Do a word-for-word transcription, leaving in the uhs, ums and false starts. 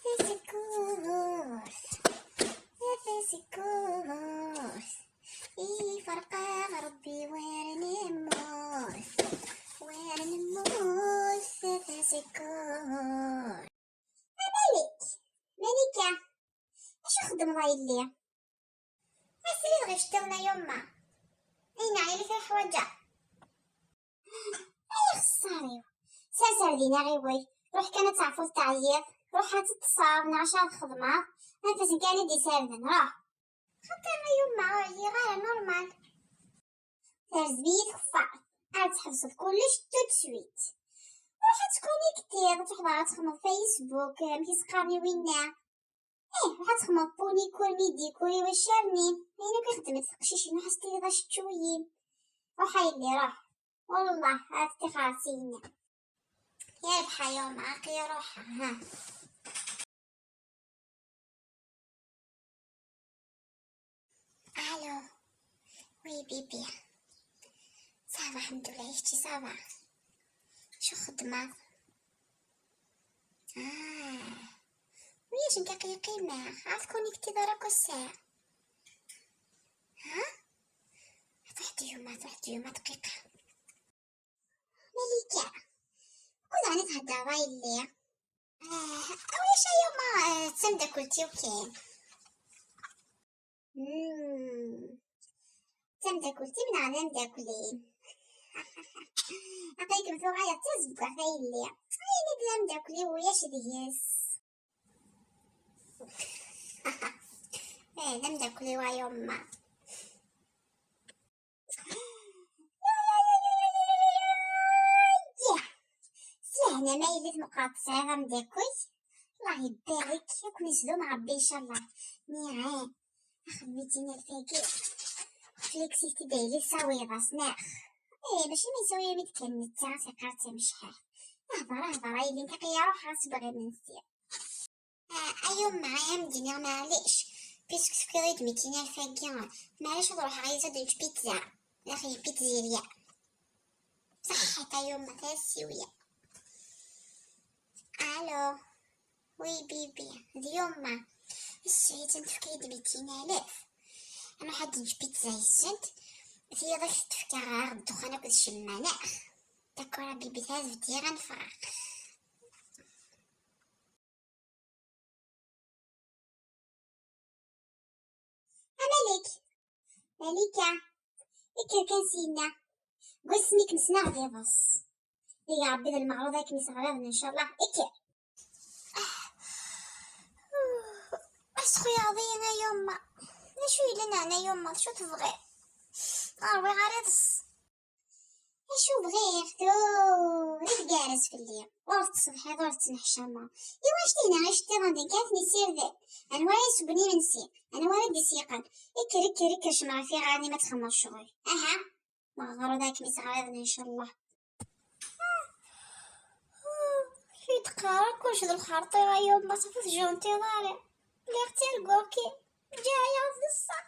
Tasekkurt, tasekkurt, iferq-aɣ Rebbi war nemmut, war nemmut, tasekkurt. A Malik, Malika, acu txeddmeḍ a yelli? Asrid ɣ iceṭṭiḍen a yumma. Ayen ɛyiɣ kra ḥwaǧeɣ. Ay axeṣṣar-iw. Sers ar din aɣiwel. Ruḥ kan ad teɛfuḍ teɛyiḍ. Ruḥ ad teṭṭseḍ neɣ acu ara txedmeḍ. Anef-asen kan i d-isarden. Ruḥ. Xaṭi a yumma ur ɛyiɣ ara normal. Terẓem-iyi tkeffart. Ad tḥebseḍ kullec tout de suite. Ruḥ ad tkuniktiḍ, ad tṛuḥeḍ ad txedmeḍ Facebook, amek i s-qqaren i winna. Ih, ruḥ ad txedmeḍ punikur midikur i waccaren-im. Ayen akk i xeddment teqcicin, ruḥ ad s-tiniḍ acečču-yim. Ruḥ a yelli, ruḥ. Wellah, ad ṭṭixer s-inna. Yerbeḥ a yumma, aql-i ruḥeɣ, ha. Allô. Oui, bibi. Ça va, الحمد لله, kečči ça va? Acu txeddmeḍ? Ah. Oui, acu n aql-i qqimeɣ. Ad tconnectiḍ ara akk ass-a? Ha? Truḥ-d yuma, truḥ-d yuma, دقيقة. Malika, wukud ɛni theddreḍ a yelli? Ah, ulac a yuma, ah, d tameddakelt-iw kan. Hmm. D tameddakelt-im neɣ d ameddakel-im? Aql-ikem tuɣaleḍ d tazeggaɣt a yelli. Ini-d d ameddakel-iw, ulac deg-s. Eh, d ameddakel-iw a yuma. S lehna ma yella tmeqqreḍ tesɛiḍ ameddakel, Allah ibarek, ad ken-isdum Ṛebbi ncallah. Niɛam, axedm-itt-in alfagi, flexi-t-id a yelli, sawiḍ-as, neɣ? Eh, mačči ma ysawi-am-id kan netta, ad s-iqqar d tamecḥaḥt. Hḍer, hḍer a yelli, nekk aql-i ruḥeɣ ad sweɣ imensi. Ah, a yumma, a m-d-iniɣ maɛlic, puisque tefkiḍ-iyi-d mitin alfagi, maɛlic ad ruḥeɣ yid-s ad nečč pizza, daxel n pizzeria. Ṣaḥḥit a yumma, tasiwya. Allô. Oui, bibi, d yumma. Sɛid tefka-yi-d mitin alaf. Ad nruḥ ad nečč pizza yis-sent. Tiyaḍ ad k-tefk ɣer ddexxan akked ccemma, neɣ? D'accord a bibi, tura bdiɣ ad neffeɣ. A Malik, Malika, kker kan syenna. Deg wasmi kem-ssneɣ d iḍes. Iga Ṛebbi d lmeɛruḍ akken iseɣriḍen, ncallah. Kker. Asxuyaḍ-iyi a yumma. D acu yellan ɛni a yumma? D acu tebɣiḍ? Ur ṛwiɣ ara iḍes. Acu bɣiɣ, tura tgerrez fell-i. Ur tettṣebḥiḍ, ur tettneḥcameḍ. Iwacu tihna iceṭṭiḍen din kan ad ten-issirden? Anwa ara yessewwen imensi? Anwa ara d-iseyqen? Kker, kker, kker, cemmer ɣef iɣallen-im ad txemmeḍ ccɣel. Aha, meɣɣer ad akem-iseɣriḍen, ncallah. Ur yi-d-qqar ara kullec d lxerṭi a yumma, ṣafi ur tjuntiḍ ara. Lliɣ ttarguɣ-kem. Ǧǧiɣ-yaɣ d ṣṣeḥ.